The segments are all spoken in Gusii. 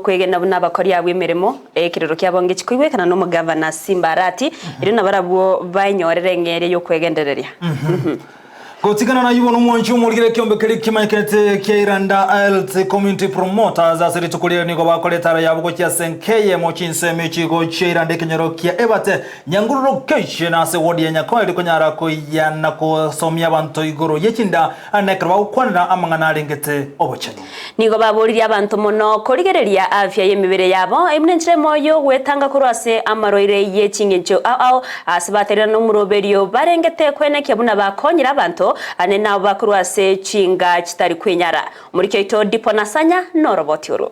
Nokwegena buna abakori abwo emeremo, ekerero kiabo ngechi koigwekana nomogavana Simba Arati, erio nabarabwo baenyorere eng'eria y'okwegendereria. Gotigana nayio bono omwanchi omorigere ekiombe keria kimanyekanete kia Iranda Health Community Promoters ase rituko riaye nigo bakora etara yabo gochia ase enka eyemo chinsemo echi gochia Iranda ekenyoro kia Ebate, Nyanguru Location ase ward ya Nyakoe rikonyara koyia na kosomia abanto igoro ye chinda na ekero bagokwanera amang'ana arengete obochenu. Nigo baboririe abanto mono korigereria afya y'emebere yabo, eyio nenchera emo y'ogwetanga korwa ase amarwaire ye chingencho ao ao, ase baterera nomoroberio barengete kwenekia buna bakonyire abanto ane nabo bakorwa ase chinga chitari kwenyara. Omoriki oito Dipo Nasanya noroboti oro.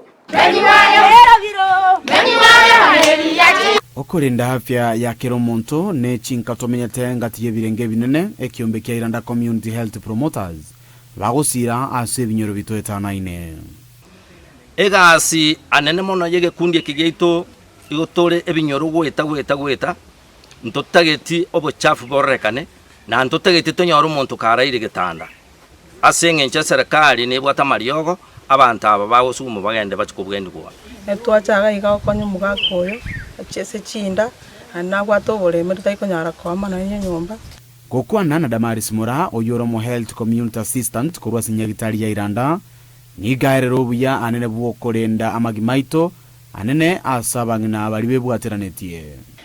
Okorenda afya ya kera omonto ne chinka tomenyete ngati y'ebirenge ebinene, ekiombe kia Iranda Community Health Promoters Bagosiira ase ebinyoro bitoetanaine. Egasi anene mono y'egekundi eke giaito igo tore ebinyoro goeta goeta goeta, ntotageti obochafu bororekane, na ntotageti tonyore omonto karaire getanda. Ase eng'encho eserekari nebwate amariogo, abanto aba bagosugumwa bagende bachie kobwenigwa. Twacha iga iga gokonya omogaka oyo, achie ase chinda, naende nabwate oboremu tari konyara koama nonya enyomba. Gokwana na Damaris Moraa, oyio ore omo-Health Community Assistant korwa ase Nyagitari ya Iranda, nigo aerere obuya anene bw'okorenda amagima aito, anene ase abang'ina baria bebwateranetie.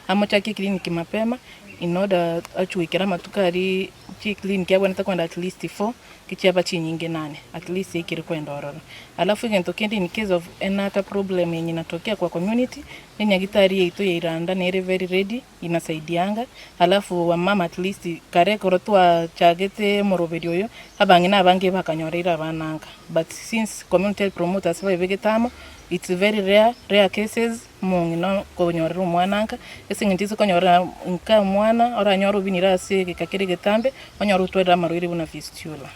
Amochakie clinic mapema in order achuikere amatuko aria chiclinic abwenerete kogenda at least four. Tichiaba chinyinge nane, at least ekere kwenda ororo. Alafu egento kende in case of any other problem yenye inatokea kwa community, enyagitari yaito ya Iranda nere very ready, inasaidianga, alafu wamama at least kare ekero twachagete omoroberi oyo, abang'ina abange bakanyoreire abana nka, but since community health promoters baebegete amo, it's very rare, rare cases. Omong'ina okonyorera omwana nka, ase eng'encho ase okonyorera nka omwana, oranyore obinire ase egeka kere egetambe, onyore otwarire amarwaire buna fistula.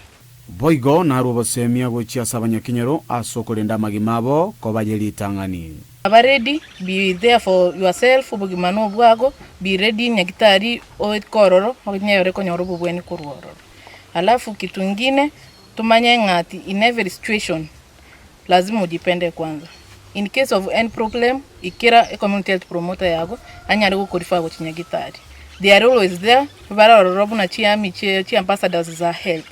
Boigo narue obosemia gochia ase abanyakenyoro ase okorenda amagima abo koba ye ritang'ani. Aba ready, be there for yourself, obogima nobwago, be ready nyagitari oike ororo, onyore konyora obobweni korwa ororo. Alafu kitu ingine, tomanye ng'a ati in every situation, Lazima ujipende kwanza. In case of any problem, ikera ecommunity health promoter yago anyare gokorefer gochia nyagitari. They are always there, bare ororo buna chiarmy chie chiambassadors za health,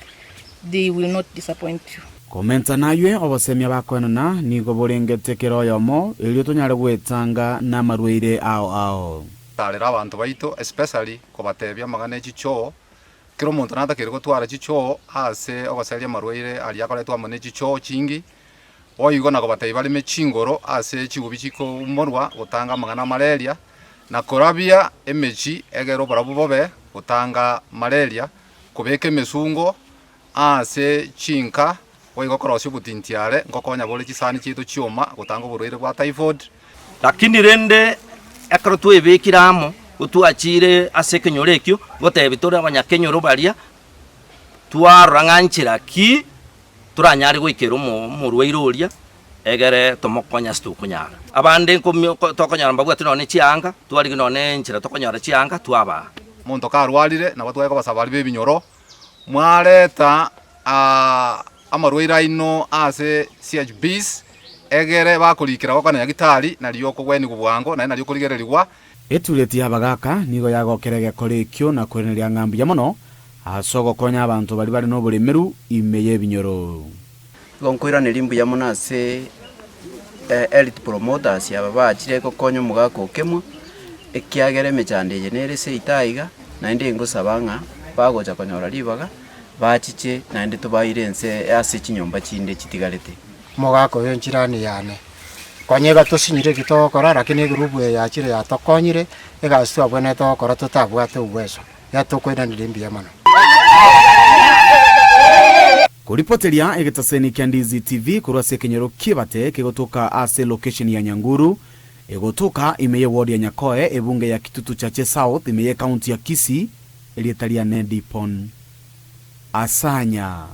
they will not disappoint you. Komenta naywe, obosemia bakoenana nigo borengete kera oyomo, erio tonyare gwetanga namarwaire ao ao. Tarera abanto baito especially kobatebia amang'ana e chichoo, Kera omonto natakeire gotwara chichoo ase ogoseria amarwaire aria akoretwa amo ne chichoo chingi, boigo na kobatebia bareme chingoro ase chigubi chikoumorwa gotanga amang'ana a malaria, na korabia emechi egere oborabu bobe gotanga malaria, kobeka emesungo ase chinka, boigo korosia obotintiare nkokonya bore chisani chiaito chioma gotanga oborwaire bwa typhoid. Lakini rende ekero twebekire amo, gotwachire ase ekenyoro ekio, ngotebi tore abanyakenyoro baria, twarora ng'a nchera ki toranyare goikera omo omorwaire oria, egere tomokonye ase tokonyara. Abande nkomio tokonyora mbabwati nonye chianga, twarigia nonye enchera tokonyora chianga twabaa. Omonto karwarire, nabo tware kobasaba baria b'ebinyoro, mwareta amarwaire aino ase CHBs, egere bakorikera gokana nyagitari, nario okogwenigwa bwango, naende nario okorigererigwa. Etureti y'abagaaka nigo yagokera egekora ekio na koiraneria ng'a mbuya mono ase ogokonya abanto baria bare noboremeru ime y'ebinyoro. Igo nkoiraneria mbuya mono ase health promoters aba bachire gokonya omogaka okemwa, ekiagera emechando eye nere seito aiga, naende ngosaba ng'a bagocha konyora ribaga, bachiche naende tobaire ense ase chinyomba chinde chitigarete. Omogaka oyo enchirani yane, konya iga tosinyire eki togokora, lakini egurupu eye yachire yatokonyire, egasi twabwenerete gokora totabwate uwezo, yatokoiraneria mbuya mono. Koripoteria egetaseni kia Ndizi TV korwa ase ekenyoro ki'Ebate kegotoka ase location ya Nyanguru, egotoka ime ye ward ya Nyakoe, ebunge ya Kitutu Chache South ime ye county ya Kisii, erieta riane Dipon Asanya.